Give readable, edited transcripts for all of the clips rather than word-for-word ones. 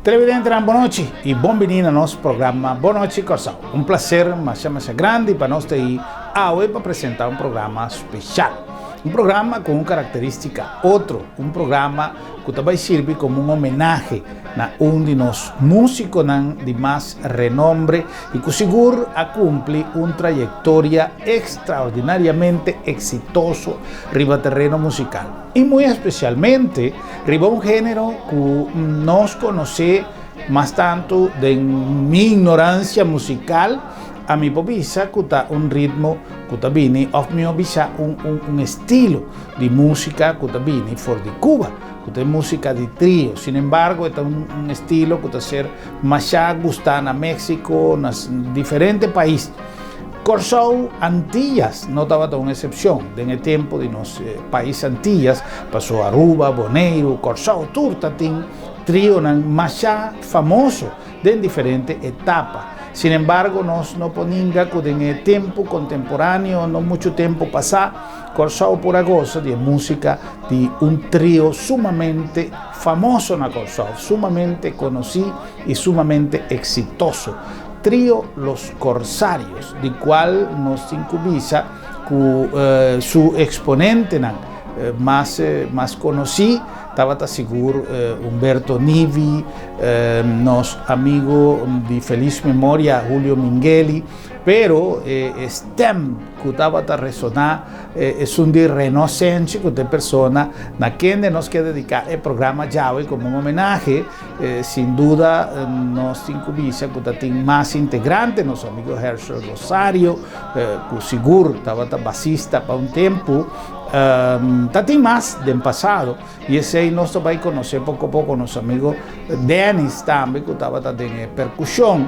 Televidentenan bon nochi y bon bini na nos programa Bon Nochi Kòrsou. Un placer masha masha grandi pa nos ta ei awe pa presenta un programa special. Un programa cu un caracteristica otro, un programa cu ta bay sirbi como un homenahe na un di nos musiconan di mas renombre y cu sigur a cumpli un trayectoria extraordinariamente exitoso riba terreno musical y muy especialmente riba un genero cu nos conoce mas tanto den mi ignorancia musical. Ami por bisa ku ta un ritmo ku ta bini òf mihó bisa un un un estilo di músika ku ta bini for di Cuba, ku ta e músika di trio. Sin embargo e ta un un estilo ku ta ser mashá gustá na México, na diferente pais. Kòrsou, Antillas no tabata un eksepshon den e tempu di nos pais Antillas, pasó Aruba, Boneiru, Kòrsou tur ta tin trionan mashá famoso den diferente etapa. Sin embargo, nos no por ninga ku den e tempu kontemporáneo, no muchu tempu pasá, Kòrsou por a gosa di e músika di un trio sumamente famoso na Kòrsou, sumamente konosí i sumamente eksitoso, Trio Los Corsarios, di kual nos tin ku bisa ku su eksponentenan mas mas konosí tabata sigur Humberto Nivi, nos amigo di felis memoria Julio Mingueli, pero e stem ku tabata resoná esun di Reno Senchi ku ta e persona na kende nos ke dediká e programa djawe komo un homenahe. Sin duda nos tin ku bisa ku ta tin mas integrante, nos amigo Herschel Rosario ku sigur tabata basista pa un tempu, ta tin mas den pasado. I esei nos ta bai konosé poko poko nos amigo Dennis tambe ku tabata den e perkushon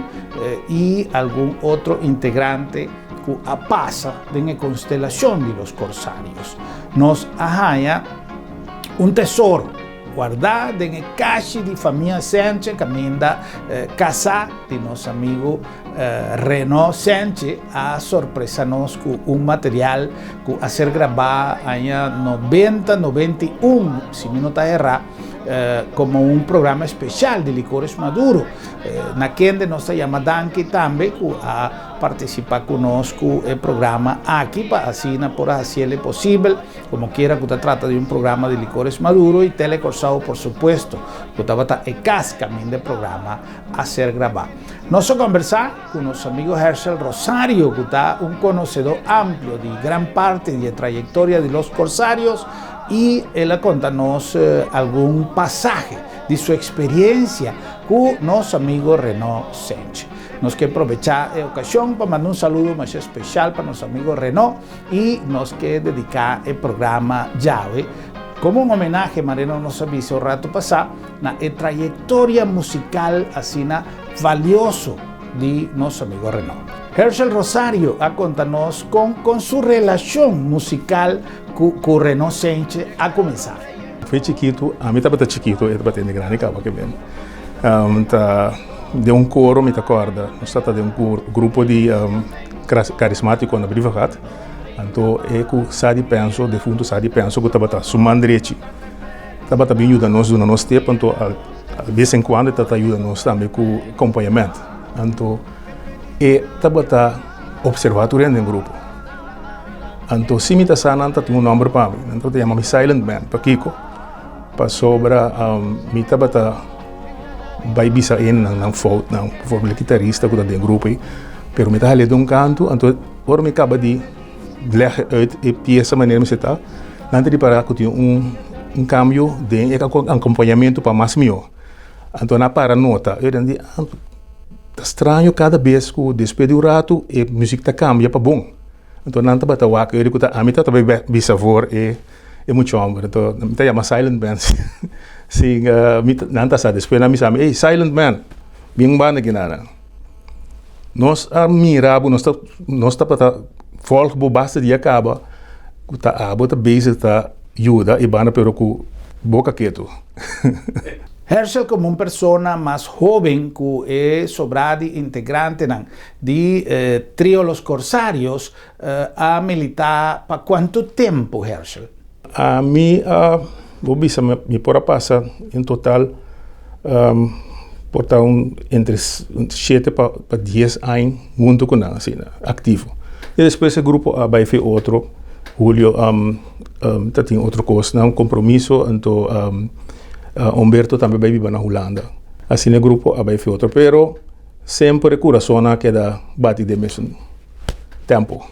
i algun otro integrante ku a pasa den e konstelashon di Los Corsarios. Nos a haña un tesoro guardá den e kashi di famia Senche kaminda kasá di nos amigo Reno Senche a sorpresa nos ku un material ku a ser grabá aña noventa, 91, si mi no ta erá, komo un programa espesial di Licores Maduro, na kende nos ta yama danki tambe ku a partisipá ku nos ku e programa aki pa asina por a hasiel e posibel. Como kiera cu ta trata di un programa di Licores Maduro y Tele Corsao por supuesto cu tabata e cas caminda e programa a ser graba. Nos a conversa cu nos amigo Herschel Rosario cu ta un conocedor amplio di gran parti di e trayectoria di Los Corsarios y el a conta nos algun pasahe di su experiencia cu nos amigo Reno Sench. Nos ke probecha e ocasion pa manda un saludo masha especial pa nos amigo Reno y nos ke dedica e programa djawe como un homenahe manera nos a bisa un rato pasa na e trayectoria musical asina valioso di nos amigo Reno. Herschel Rosario a conta nos con con su relacion musical cu cu Reno Senche a cuminsa. Foi chikitu, ami tabata chikitu, e tabata hende grandi kaba ke ben. Ta den un koro mi ta kòrda, nos tabata den un grupo di karismátiko na Brievengat, anto e ku Sadi Penso, defuntu Sadi Penso ku tabata su man drechi, tabata bin yuda nos duna nos tep, anto bes en kuando e tabata yuda nos tambe ku kompañament. Anto e tabata opservá tur hende den grupo. Anto si mi ta sa nan ta tin un nòmber pa mi, nan tabata yama mi Silent Man. Pakiko? Pasobra mi tabata bai bisa hendenan nan foutnan, bijvoorbeeld e kitarista ku ta den grupo ei, pero mi ta hal'é den un kantu, anto ora mi kaba di leg uit e piesa manera mester ta, nan ta ripará ku tin un kambio den e akompañamentu pa mas mihó. Anto nan a para nota, e nan di, ta straño kada bes ku despues di un ratu e muzik ta kambia pa bon. Anto nan tabata wak e ku ta ami tabata bai bisa for e e mucha homber. Anto mi ta yama silent man sin mi nan ta sa despues nan bisa mi ey silent man bin un banda aki nan. Nos a mira bo nos ta nos tabata volg bo basta dia kaba ku ta abo ta bezig ta yuda e banda pero ku boka ketu. Herschel komo un persona mas hoben ku e sobrá di integrantenan di Trio Los Corsarios a militá pa kuantu tempu, Herschel? Ami a, bo bisa mi por a pasa en total. Por ta un entre 7 pa 10 aña huntu ku nan asina, aktivo. I despues e grupo a bai fi otro, Julio ta tin otro kosnan, kompromiso, anto Humberto tambe bai biba na Hulanda. Asina e grupo a bai fi otro, pero semper e kurasonnan a keda bati den mesun tempo.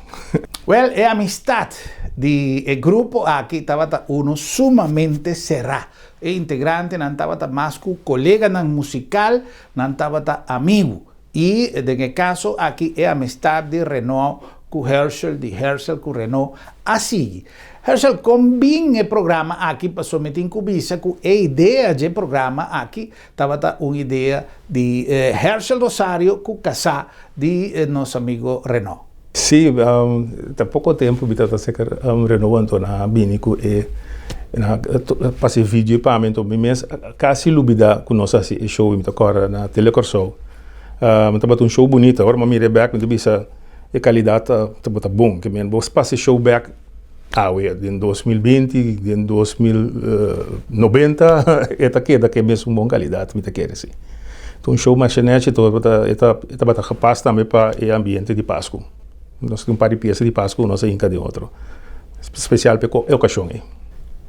Wèl, e amistat di e grupo aki tabata unu sumamente será. E integrantenan tabata mas ku koleganan musikal, nan tabata amigu. I den e kaso aki e amistat di Renaud ku Herschel, di Herschel ku Renaud, a sigui. Herschel, kon bin e programa aki? Pasobra mi tin ku bisa ku e idea dje programa aki tabata un idea di Herschel Rosario ku kasá di nos amigo Renaud. Sí, ta poko tempu mi tabata seker Renaud anto nan a bini ku e nan a pasa e video pa mi anto mi mes kasi lubida ku nos a hasi e show mi ta kòrda na Tele Kòrsou. Tabata un show bunita ora mi a mira e bèk mi ta bisa e kalidat tabata bon ke men bo pasa e show bèk awe den 2020 den 2090 e ta keda ku e mesun bon kalidat mi ta kere si. Ta un show masha nechi e tabata gepas tambe pa e ambiente di Pasku. Nos tin un par di piesa di Pasku ku nos a hinka den otro, spesial pa e okashon ei.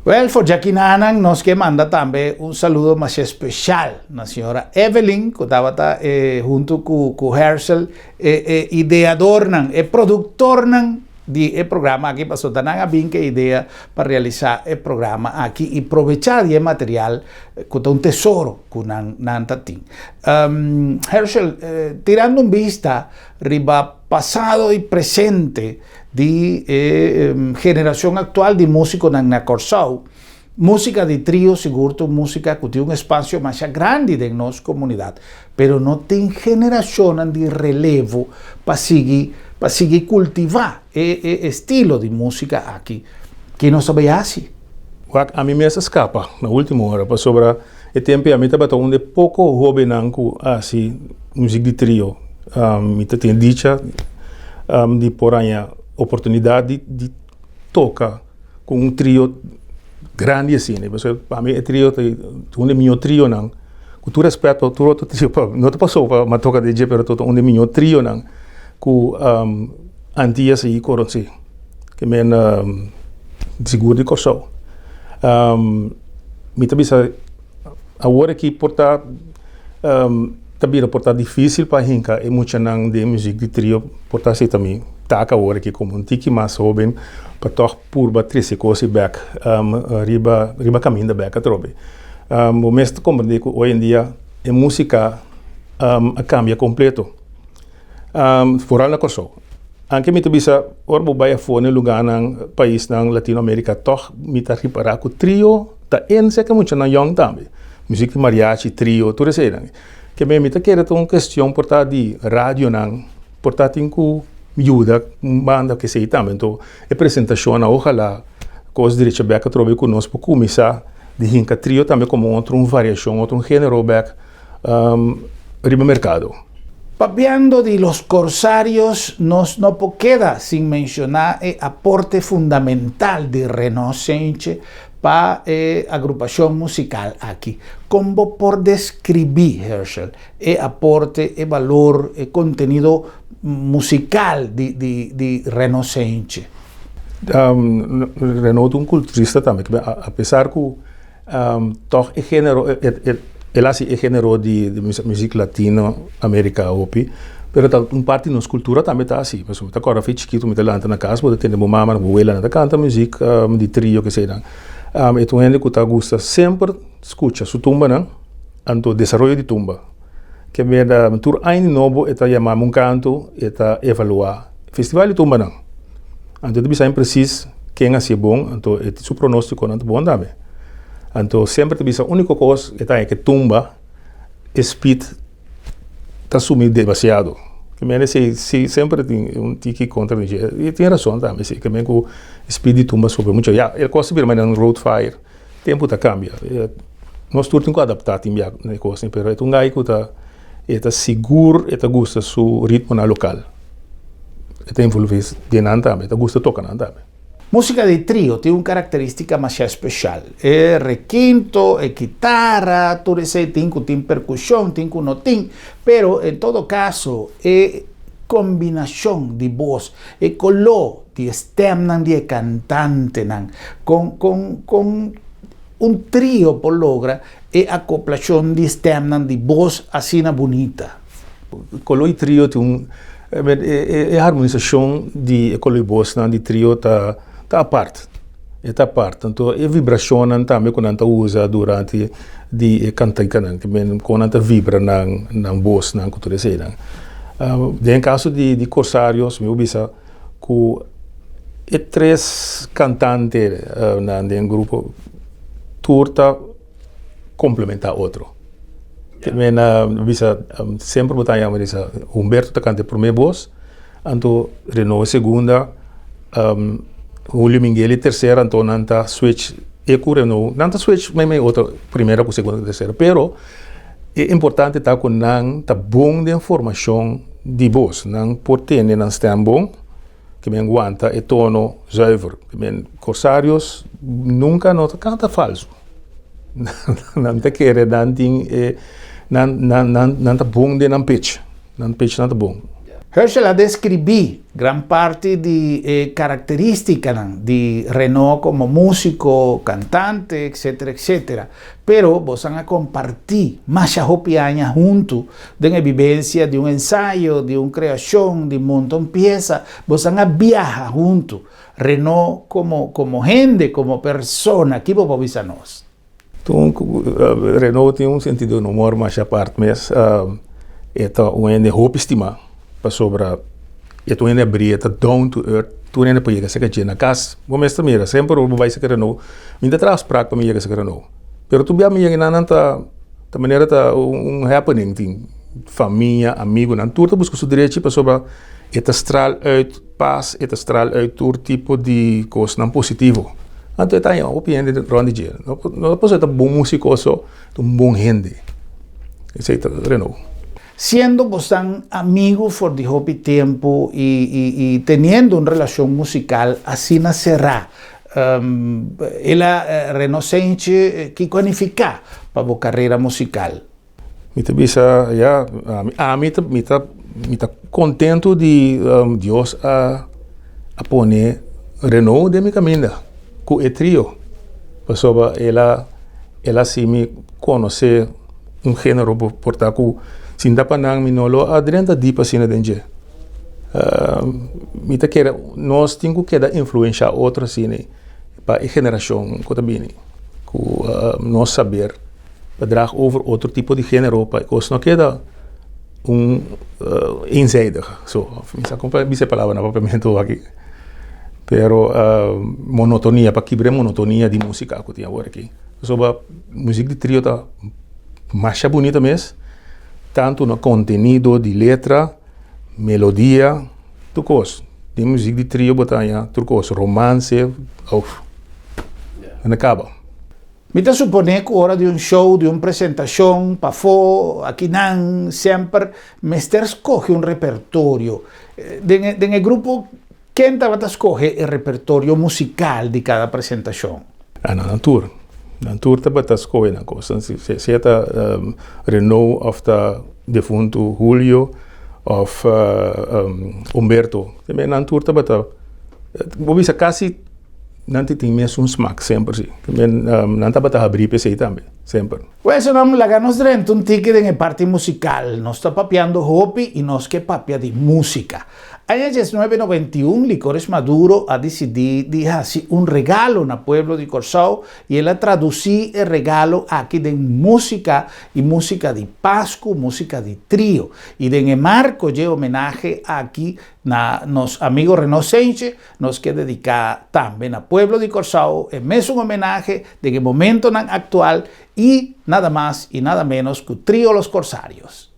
Wèl, for djakinanan nos ke manda tambe un saludo masha spesial na señora Evelyn ku tabata huntu ku Herschel e ideadornan, e produktornan di e programa aki pasobra nan a bin ku e idea pa realisá e programa aki i probechá di e material ku ta un tesoro ku nan nan ta tin. Herschel, tirando un bista riba pasado i presente di e generashon aktual di músikonan na Kòrsou, Músika di trio sigur ta un músika ku tin un espasio masha grandi den nos komunidat, pero no tin generashonnan di relevo pa sigui pa sigui kultivá e e estilo di músika aki. Ke nos ta bai hasi? Wak, ami mes a skapa na último ora pasobra e tempu ei ami tabata un di e poko hóbennan ku a hasi muzik di trio. Mi ta tin e dicha di por haña oportunidat di di toka. Ku un trio grandi asina, pasobra pa mi e trio ta un di e mihó trionan, ku tur rèspèt pa tur otro trio, no ta pasobra mi a toka den dje, pero ta un di e mihó trionan ku Antias a konosé, ke men sigur di Kòrsou. Mi ta bisa awor aki por ta ta bira por ta difísil pa hinka e muchanan den muzik di trio, por ta así ta mi taka awor aki komo un tiki mas hóben pa tòg purba trese kos ei bèk riba riba kaminda bèk atrobe. Bo mes ta komprendé ku oy en dia e músika a kambia kompleto, foral na Kòrsou. Anke mi ta bisa ora bo bai afó na e lugánan, paisnan Latinoamérika tòg mi ta ripará ku trio ta en seke muchanan yòn tambe. Muzik di mariachi, trio, tur eseinan. Ke men mi ta kere ta un kestion por ta di radionan, por ta tin ku yuda un banda ku esei tambe. Anto e presentashonnan ojalá kos drecha bèk atrobe ku nos por kuminsá di hinka trio tambe komo otro un variashon, otro un género bèk riba merkado. Papiando di Los Corsarios nos no por keda sin menshoná e aporte fundamental di Renaud Sentje pa e agrupashon musikal aki. Kon bo por deskribí, Herschel, e aporte, e balor, e kontenido musikal di di di Renaud Sentje? Renaud ta un kulturista tambe, apesar ku Tòg e género, el hasi e género di muzik latino Amerika hopi, pero ta un parti di nos kultura tambe ta hasi. Pasobra mi ta kòrda afei chikitu mi ta lanta na kas bo ta tende bo mama, bo welanan ta kanta muzik di trio keseinan. E ta un hende ku ta gusta semper skucha su tumbanan, anto desaroyo di tumba. Ke meda tur aña di nobo e ta yama mi un kantu, e ta evaluá festival di tumbanan. Anto e ta bisa mi presis ken a hasié bon, anto e su pronóstikonan ta bon tambe. Anto semper ta bisa úniko kos e ta haña ke tumba e speed ta sumi demasiado. Ke mende si si semper tin un tiki kontra di dje. I tin rason tambe si, ke men ku speed di tumba subi mucho. Ya, e kos ta bira manera un road fire. Tempu ta kambia. Nos tur tin ku adaptá tin bia na e kosnan, pero e ta un gai ku ta e ta sigur e ta gusta su ritmonan lokal. E ta envolvé den nan tambe, e ta gusta toka nan tambe. Músika di trio tin un karakterístika masha speshal. E rekinto, e kitara, tur esei tin ku tin perkushon, tin ku no tin, pero en todo kaso e kombinashon di bos, e koló di e stèmnan di e kantantenan, kon kon kon un trio por logra e akoplashon di stèmnan di bos asina bunita. Koló di trio tin un e harmonisashon di e koló di bosnan di trio ta ta apart, e ta apart. Anto e vibrashonnan tambe ku nan ta usa durante di e kantikanan, kon nan ta vibra nan nan bosnan ku tur eseinan. Den kaso di di Corsarios mi por bisa ku e tres kantantenan den grupo tur ta komplementá otro. Te men a bisa semper bo ta yama bisa Humberto ta kanta e promé bos, anto Reno e segunda, Julio Minguel e tersera, anto nan ta switch e ku Reno, nan ta switch meimei otro primera ku segunda ku tersera, pero e importante ta ku nan ta bon den formashon di bos, nan por tene nan stèm bon, ke men wanta e tono zuiver, ke men Corsarios nunka no ta kanta falso. Nan ta kere nan tin e nan nan nan nan ta bon den nan pitch, nan pitch nan ta bon. Herschel a deskribí gran parti di e karakterístikanan di Reno komo músiko, kantante, etcetera, etcetera. Pero bosan a kompartí masha hopi aña huntu den e bibensia di un ensayo, di un kreashon, di monta un piesa. Bosan a biaha huntu. Reno komo komo hende, komo persona, ki bo por bisa nos? Tun Reno tin un sentido di humor masha apart mes. E ta un hende hopi stimá pasobra e ta un hende abrí, e ta down to earth. Tur hende por yega serka dje na kas. Bo mes ta mira, semper ora bo bai serka Reno, mi ta traha afsprak pa mi yega serka Reno. Pero tur bia mi yega einan nan ta ta manera ta un happening tin famia, amigunan, tur ta buska su derechi pasobra e ta straal uit. Pas e ta straal uit tur tipo di kosnan positivo. Anto e ta haña hopi hende rònt di dje. No no ta pasobra e ta bon músiko so, e ta un bon hende. Esei ta Renaud. Siendo bosnan amigu for di hopi tempu i i i teniendo un relashon musikal asina será, el a Renaud Sentje kiko a nifiká pa bo karera musikal? Mi ta bisa ya, ami ta mi ta mi ta kontentu di Dios a a pone Renaud den mi kaminda ku e trio pasobra el a el a hasi mi konosé un género por ta ku sin ta pa nan mi no lo a drenta dip asina den dje. Mi ta kere nos tin ku keda influenshá otro asina pa e generashon ku ta bini ku nos saber. Pa draag over otro tipo di genero pa e kos no keda un eenzijdig so mi sa kon pa bisa e palabra na papiamentu aki pero monotonia pa kibra e monotonia di musika ku tin awor aki pasobra muzik di trio ta masha bunita mes tantu na kontenido di letra melodia tur kos den muzik di trio bo ta haña tur kos romance of nan a kaba. Mi ta suponé ku ora di un show, di un presentashon, pafó, akinan, semper mester skohe un repertorio. Den e den e grupo ken tabata skohe e repertorio musikal di kada presentashon? Ah, nan tur. Nan tur tabata skohe nan kos. Sea ta Renaud òf ta defuntu Julio òf Humberto. Nan tur tabata, bo bisa kasi. Nan ti tin mesun smak semper si. También nan tabata habrí p'esei tambe, semper. Pues nan laga nos drenta un tiki den e parti musical. Nos ta papiando hopi i nos ke papia di músika. Aña 1991 Licores Maduro a disidí di hasi un regalo na pueblo di Kòrsou i el a tradusí e regalo aki den músika i músika di Pasku, músika di trio. I den e marko dje homenahe aki na nos amigo Renaud Senche, Nos ke dediká tambe na pueblo di Kòrsou e mesun homenahe den e momentonan aktual i nada mas i nada ménos ku Trio Los Corsarios.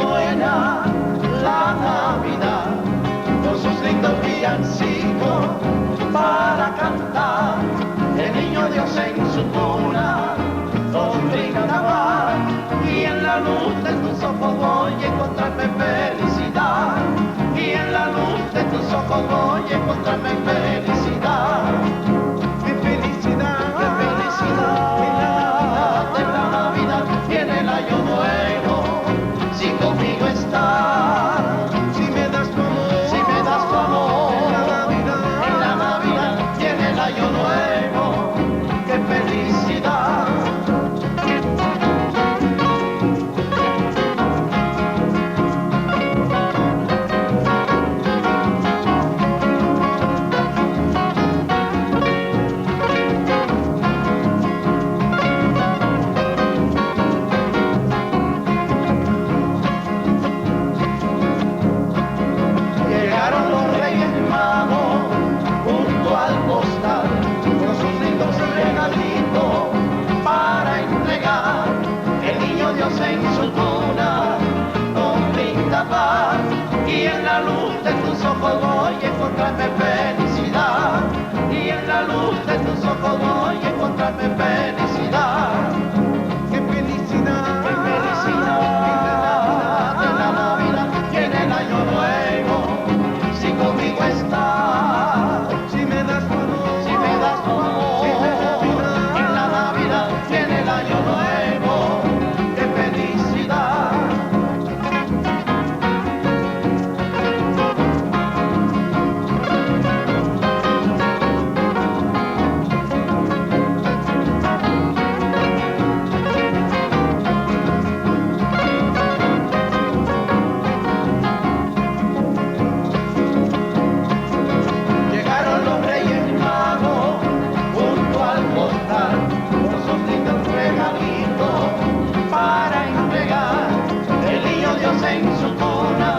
buena la Navidad, con sus lindos villancicos para cantar. El niño Dios en su cuna nos brinda paz, y en la luz de tus ojos voy a encontrarme felicidad. Y en la luz de tus ojos voy a encontrarme felicidad. ¡Qué felicidad! ¡Qué felicidad! En la Navidad, en la Navidad, y en el año nuevo, si conmigo estás. Si me das tu amor, si me das tu amor, en la Navidad, en la Navidad, y en el año nuevo, qué felicidad. Llegaron los Reyes Magos junto al costal con sus lindos regalitos para entregar. El niño Dios en su cuna nos brinda paz, y en la luz de tus ojos voy a encontrarme felicidad. Y en la luz de tus ojos voy a encontrarme felicidad. ¡Qué felicidad! ¡Qué felicidad! En la Navidad, en la Navidad y en el año nuevo, si conmigo estás. Si me das tu amor, si me das tu amor, en la Navidad y en el año nuevo, qué felicidad. Llegaron los Reyes Magos junto al costal con sus lindos regalitos para entregar. El niño Dios en su cuna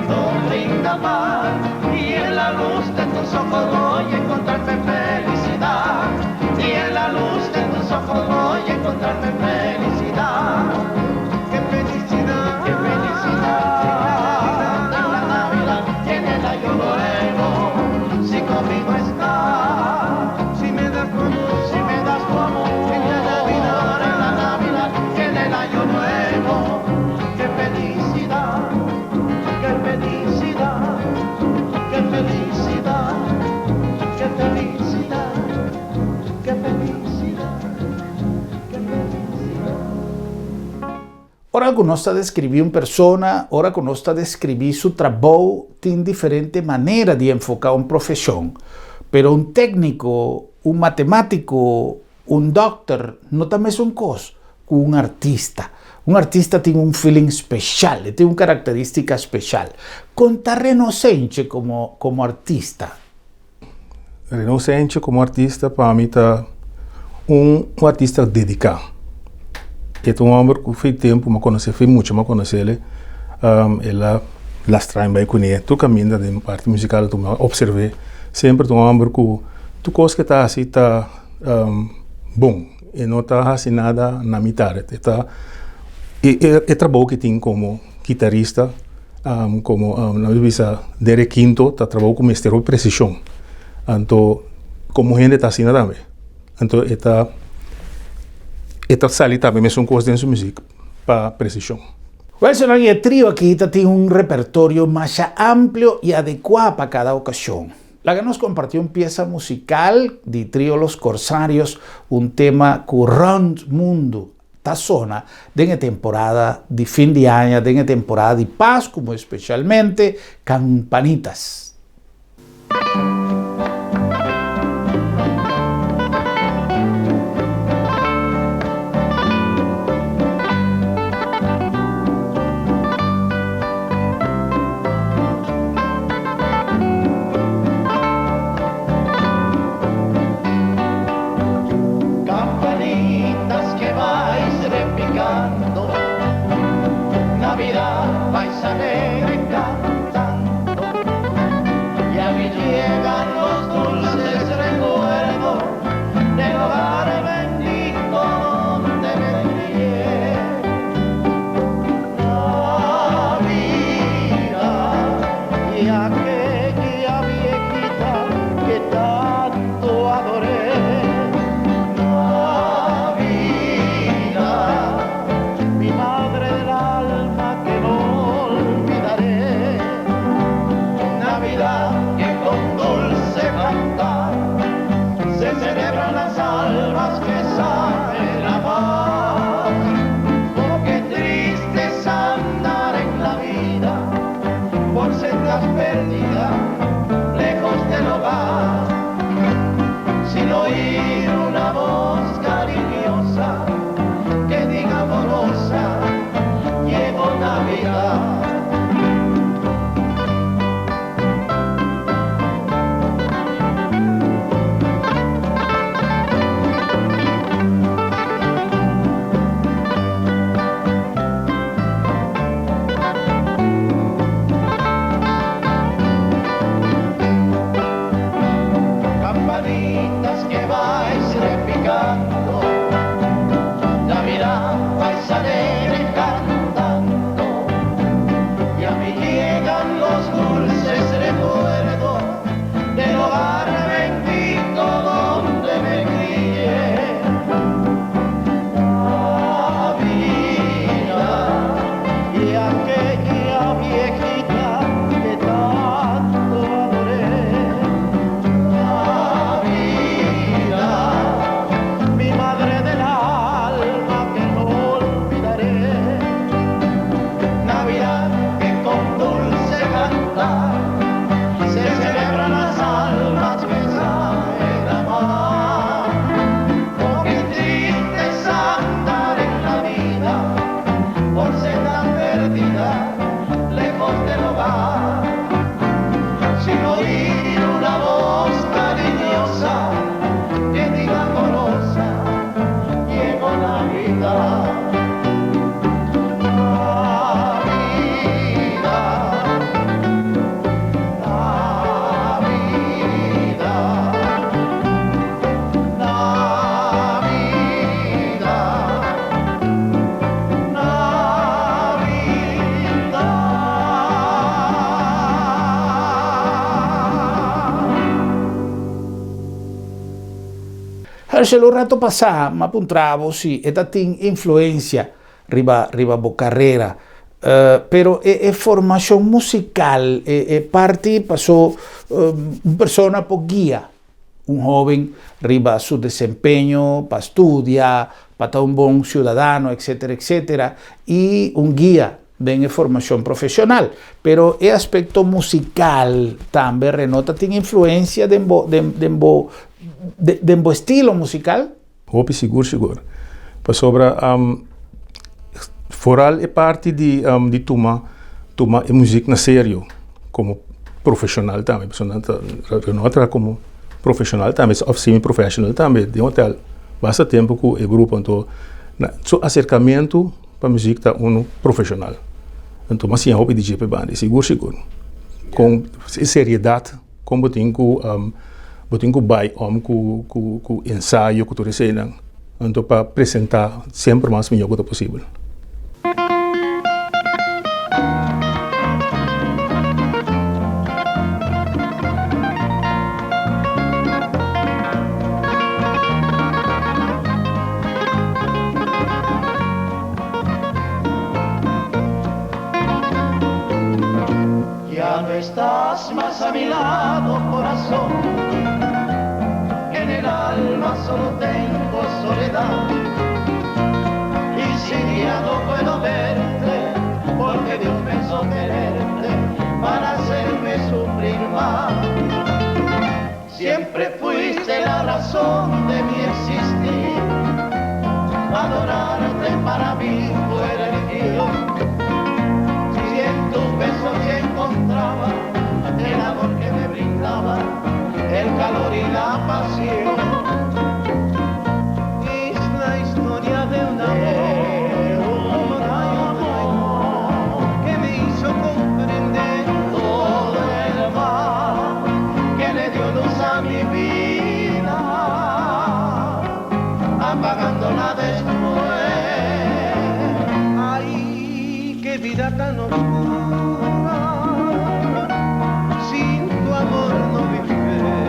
nos brinda paz, y en la luz de tus ojos voy a encontrarme felicidad. Y en la luz de tus ojos voy a encontrarme felicidad. ¡Qué felicidad! ¡Qué felicidad! En la Navidad y en el año nuevo, si conmigo estás. Si me das tu amor, si me das tu amor, en la Navidad, en la Navidad y en el año nuevo, qué felicidad, qué felicidad, qué felicidad, qué felicidad, qué felicidad, qué felicidad. Ora ku nos ta deskribí un persona, ora ku nos ta deskribí su trabou, tin diferente manera di enfoká un profeshon. Pero un tékniko, un matemátiko, un dòkter no ta mesun kos ku un artista. Un artista tin un feeling speshal, e tin un karakterístika speshal. Kon ta Reno Senche komo komo artista? Reno Senche komo artista pa mi ta un un artista dediká. E ta un hòmber ku fin tempu mi a konosé, fin mucha mi a konosé el a lastra mi bai kuné tur kaminda den parti musikal mi a opserv'é. Semper ta un hòmber ku tur kos ku e ta hasi ta bon, e no ta hasi nada na mitar, e ta e trabou ku e tin komo kitarista komo nan ta bisa den rekinto ta trabou ku mester hopi presishon, anto komo hende ta asina tambe, anto e ta e ta sali tambe mesun kos den su muzik pa presishon. Wilson i e trio aki ta tin un repertorio masha amplio i adekuá pa kada okashon. Laga nos kompartí un piesa musikal di Trio Los Corsarios, un tema ku rònt mundu ta sona den e temporada di fin di aña, den e temporada di Pasku, muy spesialmente Campanitas. Campanitas que vais repicando, Navidad vais alegre cantando, y a mí llegan los dulces recuerdos del hogar bendito donde me crié. Hershel, un rato pasá m'a puntra bo si e ta tin influensia riba riba bo karera, pero e e formashon musikal, e e parti paso un persona por guia un hoben riba su desempeño pa studia, pa ta un bon siudadano, etcetera, etcetera, i un guia den e formashon profeshonal. Pero e aspekto musikal tambe, Reno, ta tin influensia den bo den den bo den bo estilo musikal? Hopi sigur sigur. Pasobra foral e parti di di tuma tuma e muzik na serio komo profeshonal tambe pasobra nan ta no a traha komo profeshonal tambe òf semi profeshonal tambe den hotel basta tempu ku e grupo anto su aserkamentu pa muzik ta unu profeshonal anto mi a siña hopi di dje pa e banda sigur sigur kon e seriedat. Kon bo tin ku bo tin ku bai om ku ku ku ensayo ku tur eseinan anto pa presentá semper mas mihó ku ta posibel. Ya no estás más a mi lado, corazón En el alma solo tengo soledad Y si ya no puedo verte Porque Dios pensó quererte Para hacerme sufrir más Siempre fuiste la razón de mi existir Adorarte para mí fue religión Si en tus besos yo encontraba El amor que me brindaba El calor y la pasión Es la historia de un amor, un amor que me hizo comprender todo el mal que le dio luz a mi vida, apagándola después. Ay, qué vida tan oscura, sin tu amor no viviré.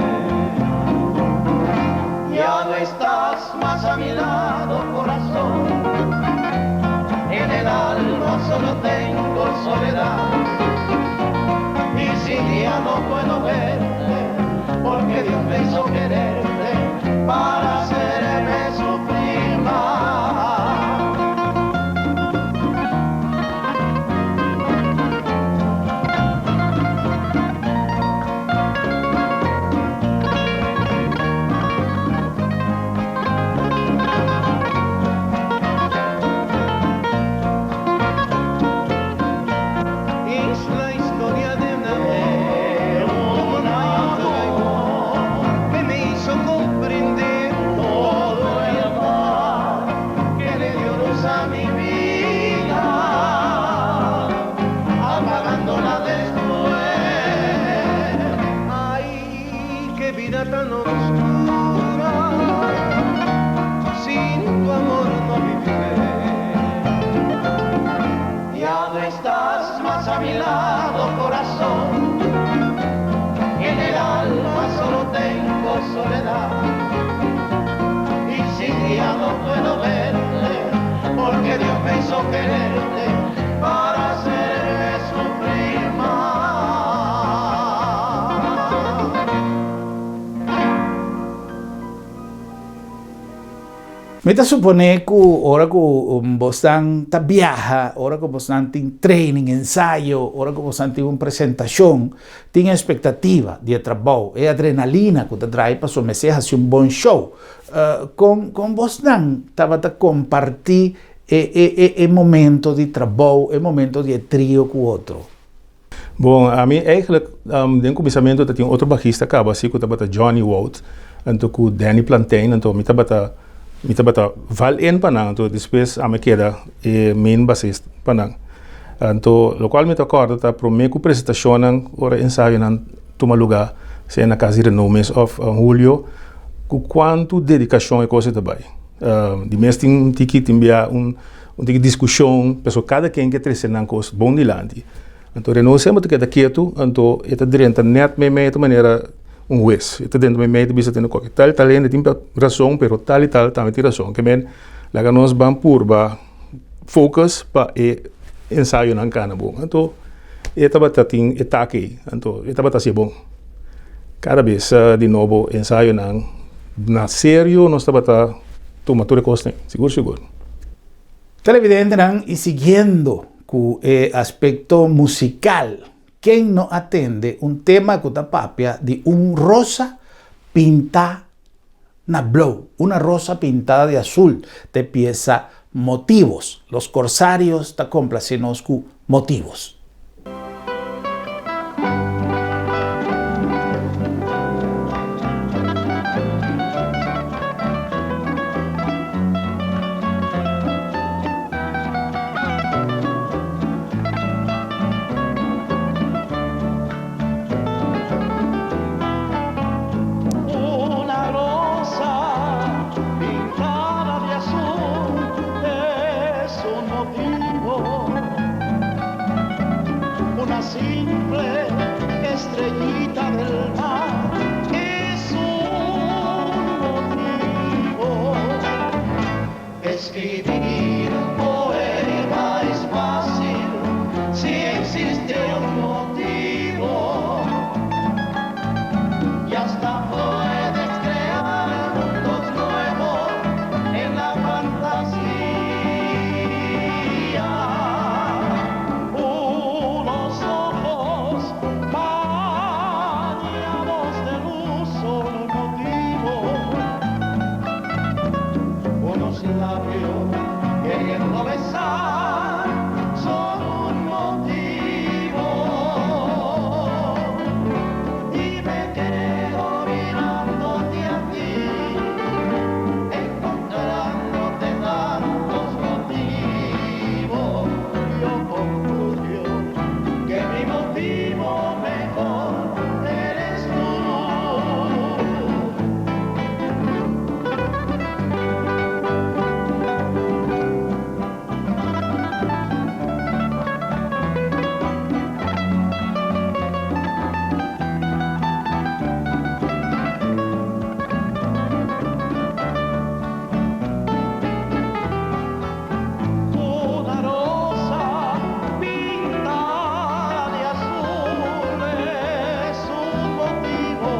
Ya no estás más a mi lado, corazón. En el alma solo tengo soledad. Y si ya no puedo verte, porque Dios me hizo quererte para hacerme sufrir más. Es la historia de un amor, un amor que me hizo comprender todo el mal que le dio luz a mi vida, apagándola después. Ay, qué vida tan oscura, sin tu amor no viviré. Ya no estás más a mi lado, corazón. En el alma solo tengo soledad. Y si ya no puedo verte, porque Dios me hizo quererte para hacerme sufrir más. Mi ta suponé ku ora ku bosnan ta biaha, ora ku bosnan tin training, ensayo, ora ku bosnan tin un presentashon, tin espektativa di e trabou, e adrenalina ku ta drai pasobra mester hasi un bon show. Kon kon bosnan tabata kompartí e e e momento di trabou, e momento di e trio ku otro? Bon, ami eigenlijk den kuminsamentu ta tin otro bajista kaba asi ku tabata Johnny Wout, anto ku Danny Plantain, anto mi tabata mi tabata val in pa nan, anto despues ami a keda e main basist pa nan. Anto lokual mi ta kòrda ta promé ku presentashonnan ora ensayonan tuma lugá, sea na kas di Renault mes òf Julio, ku kuantu dedikashon e kos ei ta bai. Di mes tin un tiki tin bia un Un tiki diskushon, pasobra kada ken ke trese nan kos bon dilanti. Anto Renaud semper ta keda ketu, anto e ta drenta nèt meimei ta manera un hues. E ta dentro mi mei ta bisa tende koke tal i tal hende tin rason pero tal i tal tambe tin rason. Ke men laga nos ban purba focus pa e ensayonan kana bon. Anto e tabata tin e tak ei, anto e tabata hasi bon. Kada bes di nobo ensayonan na serio nos tabata tuma tur e kosnan, sigur sigur. Televidentenan y siguiendo cu e aspecto musical, ken no a tende un tema cu ta papia di un rosa pinta na blou, una rosa pintada de azul, ta e pieza Motivos. Los Corsarios ta complace nos cu Motivos. Una rosa pintada de azul es un motivo Una simple estrellita del mar es un motivo Escribir un poema es fácil si existe un motivo Y hasta puedes crear mundos nuevos en la fantasía Unos ojos bañados de luz son un motivo Unos labios queriendo besar son un motivo Y me quedo mirándote a ti Encontrándote tantos motivos Yo concluyo que mi motivo mejor eres tú. Una rosa pintada de azul es un motivo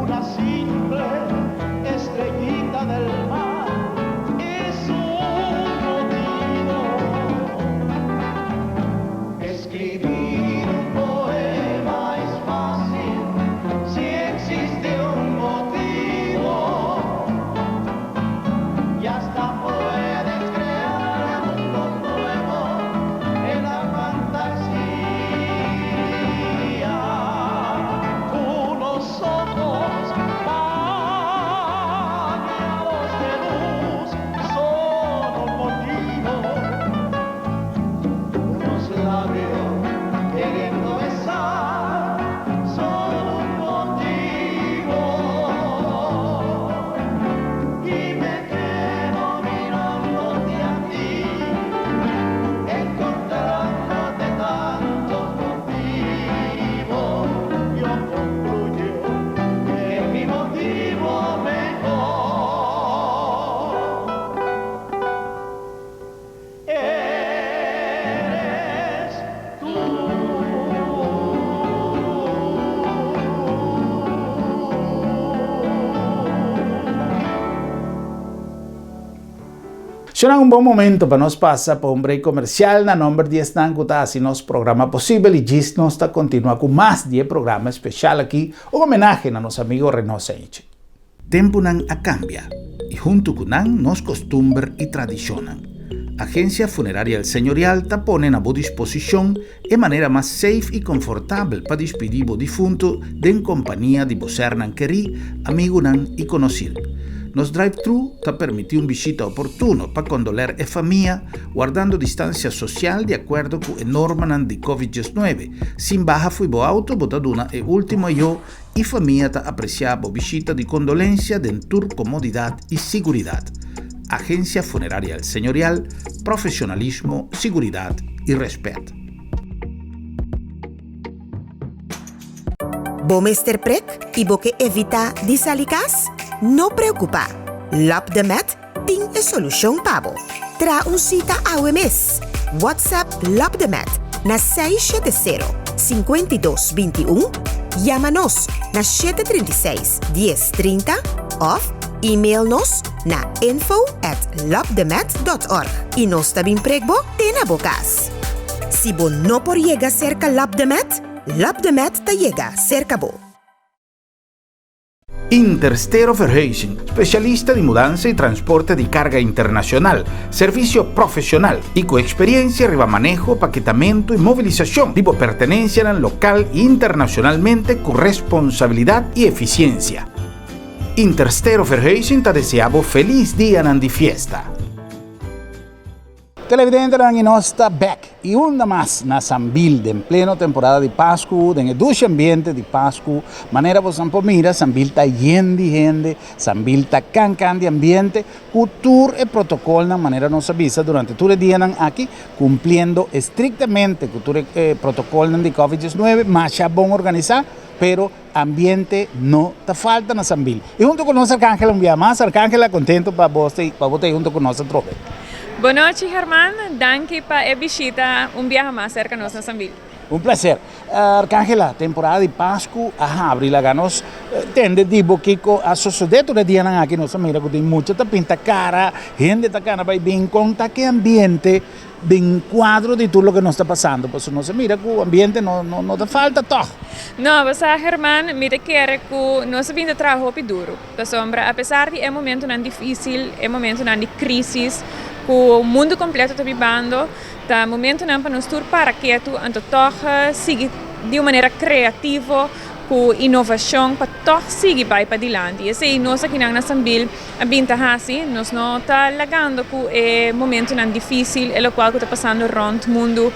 Una simple estrellita del mar es un motivo Escribir un poema es fácil si existe un motivo Y hasta puedes crear mundos nuevos en la fantasía Unos ojos bañados de luz son un motivo Unos labios queriendo besar son un motivo Y me quedo mirándote a ti Encontrándote tantos motivos Yo concluyo que mi motivo mejor Eres tú. Shona un bon momento pa nos pasa pa un break comercial na nomber di esnan cu ta haci nos programa posibel y djis nos ta continua cu mas di e programa especial aki, un homenahe na nos amigo Reno Senche. Tempunan a cambia y hunto cu nan nos costumber y tradicionnan. Agencia Funeraria El Señorial ta pone na bo disposicion e manera mas safe y confortabel pa dispidi bo difunto den compania di bo sernan kerí, amigunan y conocir. Nos drive-thru ta permiti un bishita oportuno pa condoler e famia, wardando distancia social di acuerdo cu e normanan di Covid diesnuebe. Sin baha fo'i bo auto bo ta duna e ultimo ayo y famia ta aprecia bo bishita di condolencia den tur comodidad y siguridad. Agencia Funeraria El Señorial, profesionalismo, siguridad y respet. Bo mester prek i bo ke evitá di sali kas? No preokupá! Lab de Med tin e solushon pa bo. Traha un sita awe mes! WhatsApp Lab de Med na 670 52 21, yama nos na 736 10 30 òf email nos na info at labdemed dot org i nos ta bin prek bo te na bo kas. Si bo no por yega serka Lab de Med, Lab de Med ta yega serka bo. Interstero Verhuizing, spesialista di mudansa i transporte di karga internashonal, servisio profeshonal i ku eksperensia riba maneho, paketamentu i mobilisashon di bo pertenensianan lokal i internashonalmente ku responsabilidat i efisiensia. Interstero Verhuizing ta desea bo felis dianan di fiesta. Televidentenan i nos ta bek i unda mas na Sambil den pleno temporada di Pasku den e dushi ambiente di Pasku manera bosan por mira Sambil ta yen di hende Sambil ta kan kan di ambiente ku tur e protokolnan manera nos a bisa durante tur e dianan aki kumpliendo estriktamente ku tur e protokolnan di Covid 19 masha bon organisa pero Ambiente no ta falta na Sambil. I hunto ku nos Arcángela un bia mas. Arcángela kontento pa bo pa bo ta ei hunto ku nos atrobe. Bonochi Herman, danki pa e bishita un biaha mas serka nos na Sambil. Un placer. Arcángela, temporada di Pasku a habri, laga nos tende di bo kiko a sosode tur e dianan aki. Nos a mira ku tin mucha ta pinta kara, hende ta kana bai bin. Kon ta ki ambiente Den kuadro di tur loke nos ta pasando, pasobra nos a mira ku ambiente no no ta falta tòg. No, bo sa Herman, mi ta kere ku nos a bin ta traha hopi duru, pasobra apesar di e momentunan difísil, e momentunan di krísis ku mundu kompleto ta bibando, ta momentunan pa nos tur para ketu anto tòg sigui di un manera kreativo ku inovashon pa tòg sigui bai padilanti. Esei nos akinan na Sambil a bin ta hasi, nos no ta lagando ku e momentunan difísil, e lokual ku ta pasando rònt mundu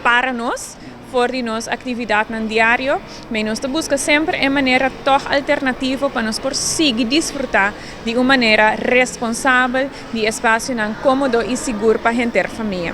para nos for di nos aktividatnan diario, me nos ta buska semper e manera tòg alternativo pa nos por sigui disfrutá di un manera responsabel di espasionan kómodo i sigur pa henter famia.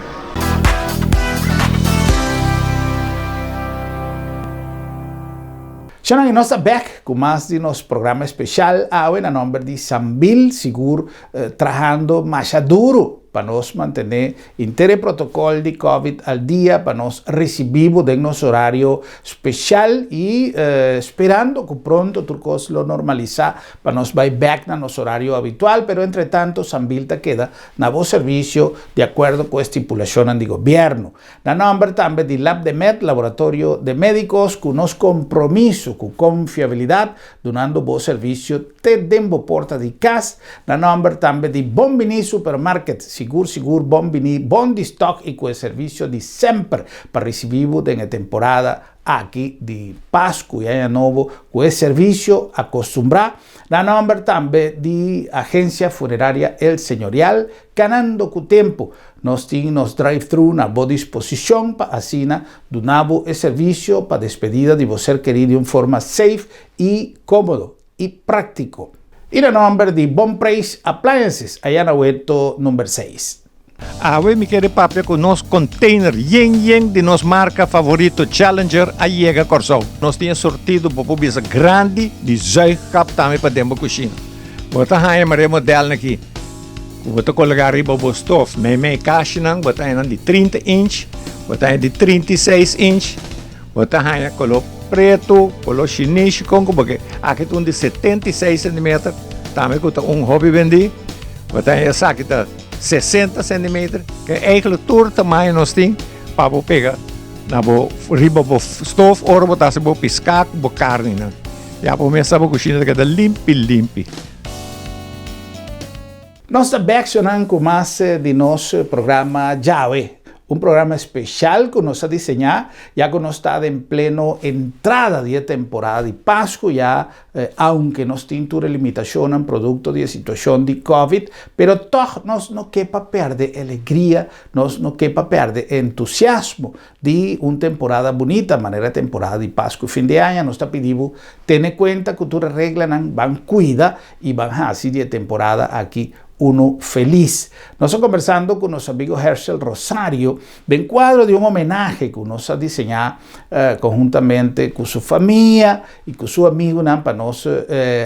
Shanan i nos ta bek ku mas di nos programa especial awe na nomber di Sambil sigur trahando masha duru pa nos mantene inter e protocol di covid al dia pa nos ricibi bo den nos horario special i sperando ku pronto tur kos lo normalisa pa nos bai bek na nos horario habitual pero entre tanto Sambil ta keda na bo servicio di acuerdo ku e stipulacionnan di gobierno. Na nòmber tambe di Labdemed, Laboratorio de Médicos, ku nos kompromiso ku konfiabilidat, dunando bo servisio te den bo porta di kas. Na nòmber tambe di Bon Biní Supermarket, sigur sigur bon biní, bon di stòk i ku e servisio di semper pa risibí bo den e temporada aki di Pasku i Aña Nobo ku e servisio akostumbrá. Na nòmber tambe di Agencia Funeraria El Señorial, Kanando ku tempu, nos tin nos drive-thru na bo disposishon pa asina duna bo e servisio pa despedida di bo ser kerí di un forma safe i kómodo i práktiko. I na nòmber di Bon Prijs Appliances, aya na Weto number seis. Awe mi kere papia ku nos container yen yen di nos marka favorito Challenger a yega Kòrsou. Nos tin e sortido bo por bisa grandi di zuigkap tambe pa den bo kushina. Bo ta haña mare modelnan aki. Ku bo ta kologá riba bo stof meimei kashinan, bo ta haña nan di 30 inch, bo ta haña di 36 inch, bo ta haña koló pretu, koló shinishi, kon ku bo ke. Aki ta un di 76 centimeter, tambe ku ta un hopi bendí. Bo ta haña esaki ta 60 centimeter, ke eigenlijk tur tamaño nos tin pa bo pega na bo riba bo stof ora bo ta hasi bo piská ku bo karninan. Ya bo mes sa bo kushina ta keda limpi limpi. Nos ta bek sonan ku mas di nos programa Djawe, un programa especial ku nos a diseñá ya ku nos ta den pleno entrada di e temporada di Pasku ya aunke nos tin tur e limitashonnan produkto di e situashon di Covid pero tòg nos no ke pa pèrdè e alegria, nos no ke pa pèrdè e entusiasmo Di un temporada bunita manera temporada di Pasku fin di aña nos ta pidi bo tene kuenta ku tur e reglanan ban kuida i ban hasi di e temporada aki Uno felis. Nos ta kombersando ku nos amigo Hershel Rosario den kuadro di un homenahe ku nos a diseñá konhuntamente ku su famia i ku su amigunan pa nos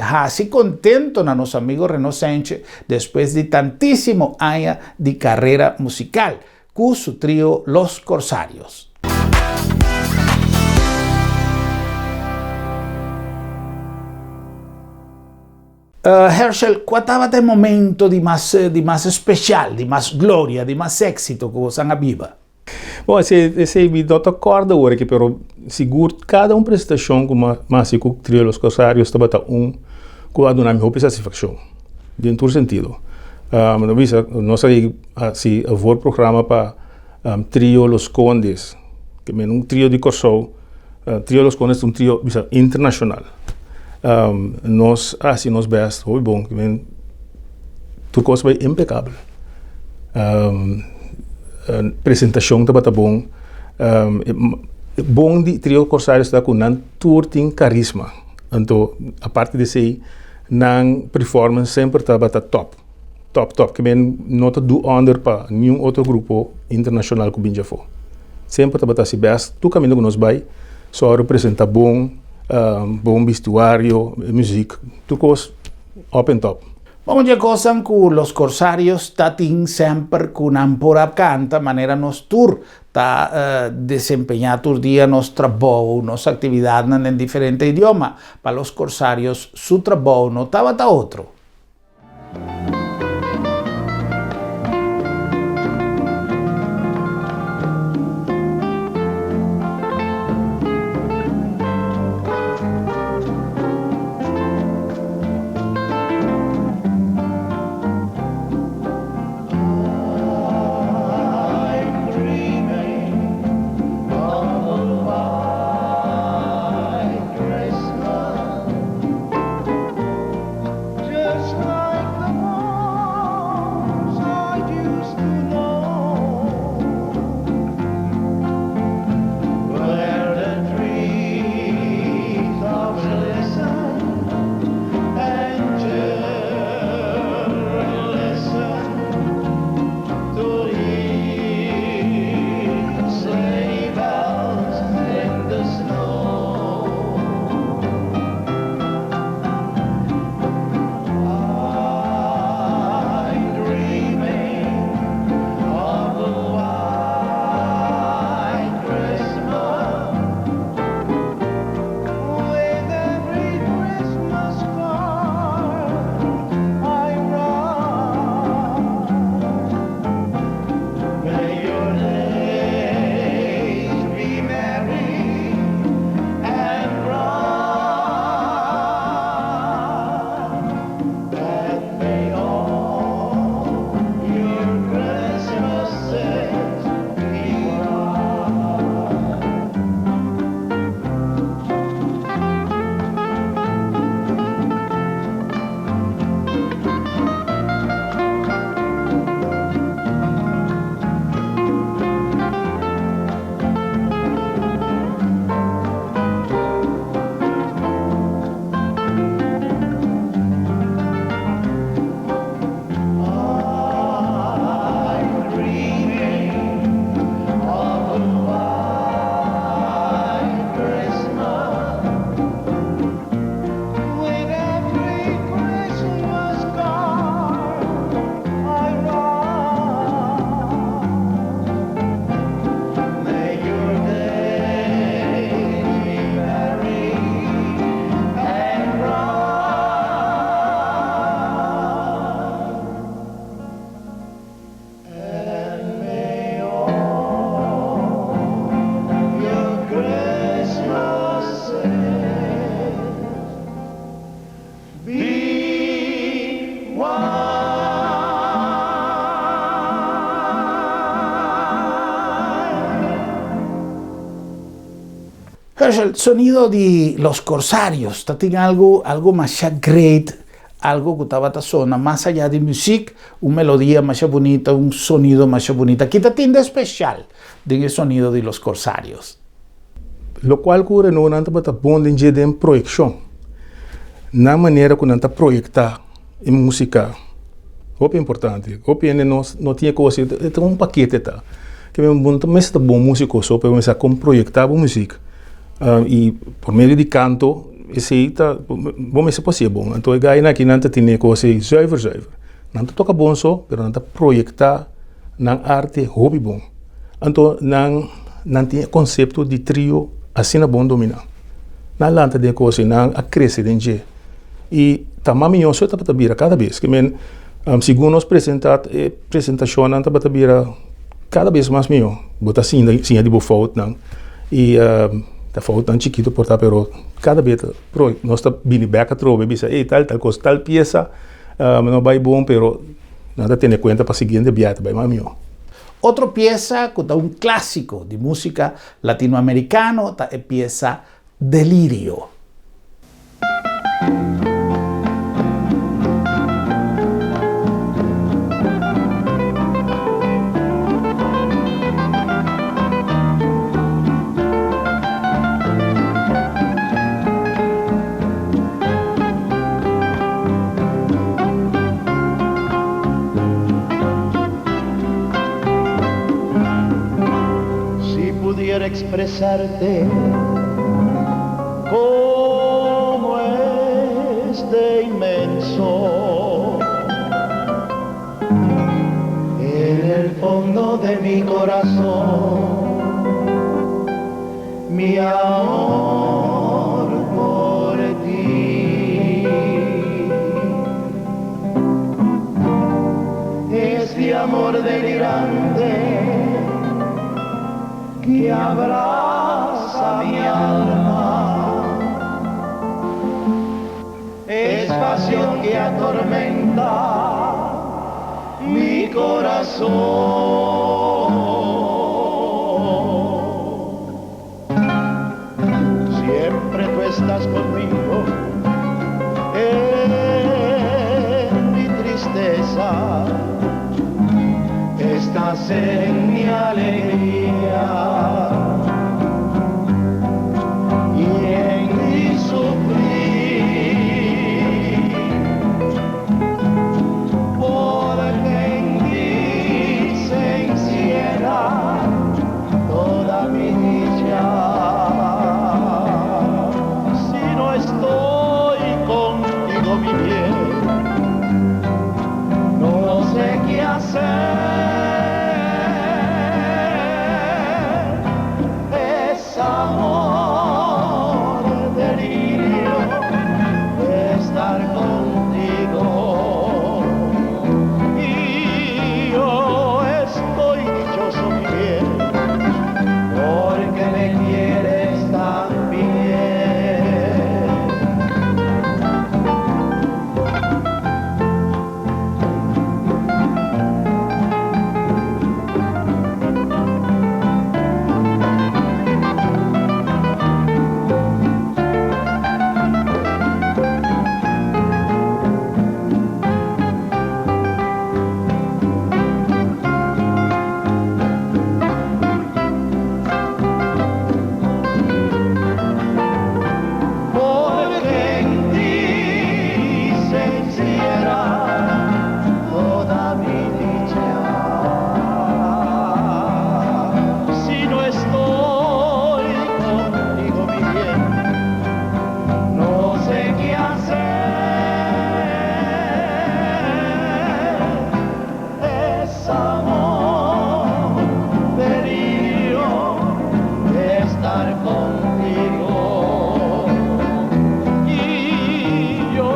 hasi kontento na nos amigo Reno Senche despues di tantísimo aña di karera musikal ku su trio Los Corsarios. Hershel, kua tabata e momento di mas di mas especial, di mas gloria, di mas éxito ku bosan a biba? Bon, esei esei mi no ta kòrda awor aki, pero sigur kada un presentashon ku mi a hasi ku Trio Los Corsarios tabata un ku a duna mi hopi satisfakshon, den tur sentido. Mi ta bisa nos a hasi e voorprogramma pa Trio Los Condes, ke men un trio di Kòrsou. Trio Los Condes ta un trio bisa internashonal. Nos a hasi nos bèst hopi bon, tur kos bai impekabel. Presentashon tabata bon. Bon di Trio Corsarios ta ku nan tur tin karisma. Anto aparte di esei nan performance semper tabata tòp, tòp, tòp. Ke men no ta du ònder pa niun otro grupo internashonal ku bin djafó. Semper tabata hasi bèst tur kaminda ku nos bai, sòru presentá bon, bon bistuario, muzik, tur kos òp en tòp. Bon, dje kosnan ku Los Corsarios ta tin semper ku nan por a kanta manera nos tur ta desempeñá tur dia nos trabou, nos aktividatnan den diferente idioma. Pa Los Corsarios su trabou no tabata otro. Hershel, sonido di Los Corsarios ta tin algo algo masha great, algo ku tabata sona mas allá di muzik, un melodia masha bunita, un sonido masha bunita. Ki ta tin de especial den e sonido di Los Corsarios? Lokual ku Renault nan tabata bon den dje den proyekshon. Nan manera ku nan ta proyektá e músika. Hopi importante. Hopi hende no no tin e kos, e ta un pakete ta. Ke men bo no ta mester ta bon músiko so, pero bo mester sa kon proyektá bo muzik. I por medio di kanto esei ta bo mester por hasié bon. Anto e gainan aki nan ta tene e kos ei zuiver zuiver. Nan ta toka bon so, pero nan ta proyektá nan arte hopi bon. Anto nan nan tin e konsepto di trio asina bon dominá. Nan lanta den e kos ei, nan a krese den dje. I ta mas mihó so e tabata bira kada bes. Ke men segun nos presentá e presentashonnan tabata bira kada bes mas mihó. Bo ta sinta siña di bo foutnan i ta foutnan chikitu por ta pero kada bes nos ta bini bèk atrobe bisa ey tal tal kos tal piesa no bai bon pero nan ta tene kuenta pa siguiente biaha ta bai mas mihó. Otro piesa ku ta un klásiko di músika latinoamerikano ta e piesa Delirio. Si pudiera expresarte como es de inmenso en el fondo de mi corazón mi amor por ti es de amor delirante que abraza mi alma es pasión que atormenta mi corazón. Siempre tú estás conmigo en mi tristeza, estás en mi alegría y en mi sufrir. Porque en ti se encierra toda mi dicha. Si no estoy contigo, mi bien, no sé qué hacer. Es amor delirio estar contigo. Y yo estoy dichoso, mi bien, porque me quieres tan bien. Porque en ti se encierra toda mi dicha. Si no estoy contigo, mi bien, no sé qué hacer. Es amor delirio estar contigo. Y yo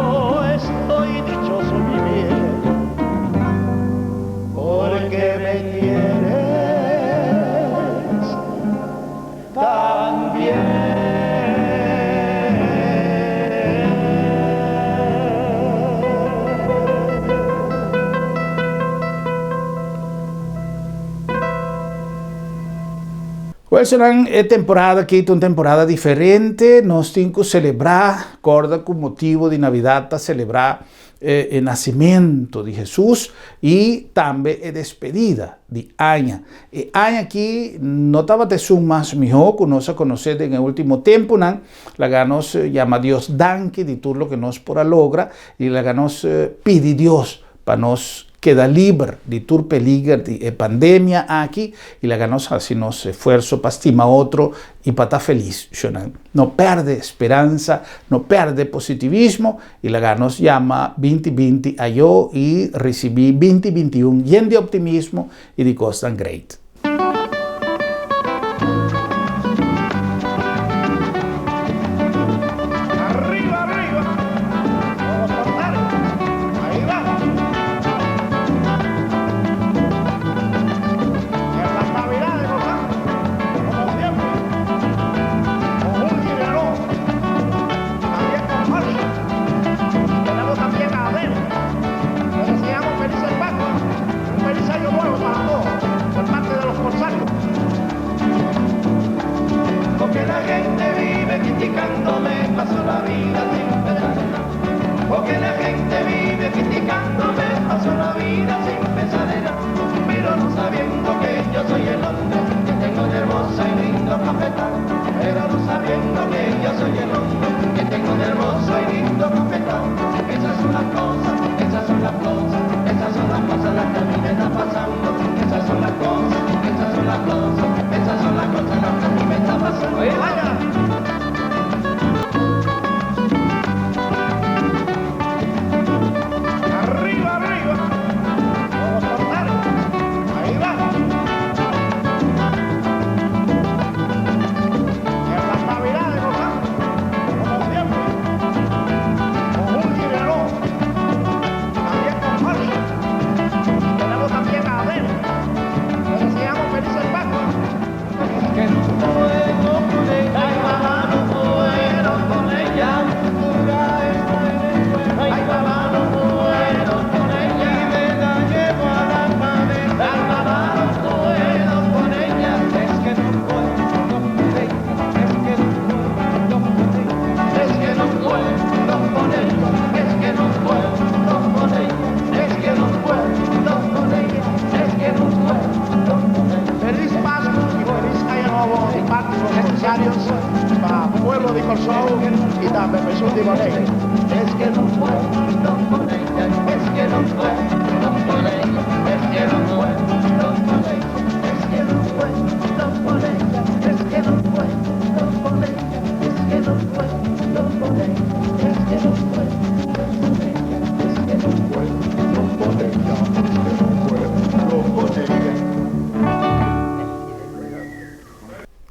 estoy dichoso, mi bien, porque me quieres tan bien. Wel, senan, e temporada aki ta un temporada diferente. Nos tin ku selebrá, kòrda ku motibu di Navidat ta selebrá e nasimentu di Hesus i tambe e despedida di aña. E aña aki no tabata esun mas mihó ku nos a konosé den e último tempunan. Laga nos yama Dios danki di tur loke nos por a logra i laga nos pidi Dios pa nos. Keda liber di tur peliger di e pandemia aki i laga nos hasi nos esfuerso pa stima otro i pa ta felis. Shonnan, no perde speransa, no perde positivismo i laga nos yama 2020 ayo i risibi 2021 yen di optimismo i di kosnan great.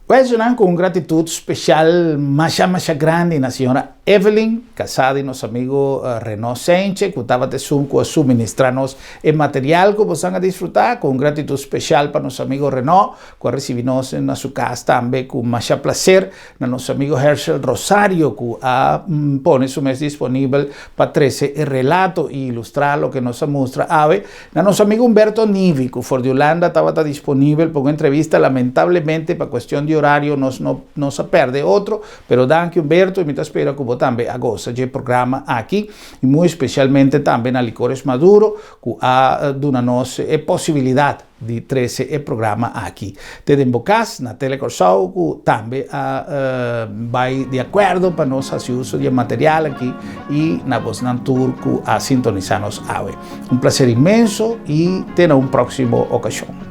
Wèsnan ku un gratitut spesial masha masha grandi na señora Evelyn, kasá di nos amigu Reno Senche, ku tabata esun ku a suministrá nos e material ku bosan a disfrutá. Ku un gratitut spesial pa nos amigu Reno, ku a risibí nos na su kas tambe ku masha plaser. Na nos amigu Hershel Rosario ku a pone su mes disponibel pa trese e relato i ilustrá loke nos a mustra awe. Na nos amigu Humberto Nivi ku for di Hulanda tabata disponibel pa un entrevista, lamentablemente pa kuestion di orario nos no nos a pèrdè otro, pero danki Humberto i mi ta spera ku bo tambe a gosa dje programa aki i muy spesialmente tambe na Licores Maduro ku a duna nos e posibilidat di trese e programa aki te den bo kas na Tele Kòrsou ku tambe a bai di akuerdo pa nos hasi uso di e material aki i na bosnan tur ku a sintonisá nos awe. Un plaser inmenso i te na un próksimo okashon.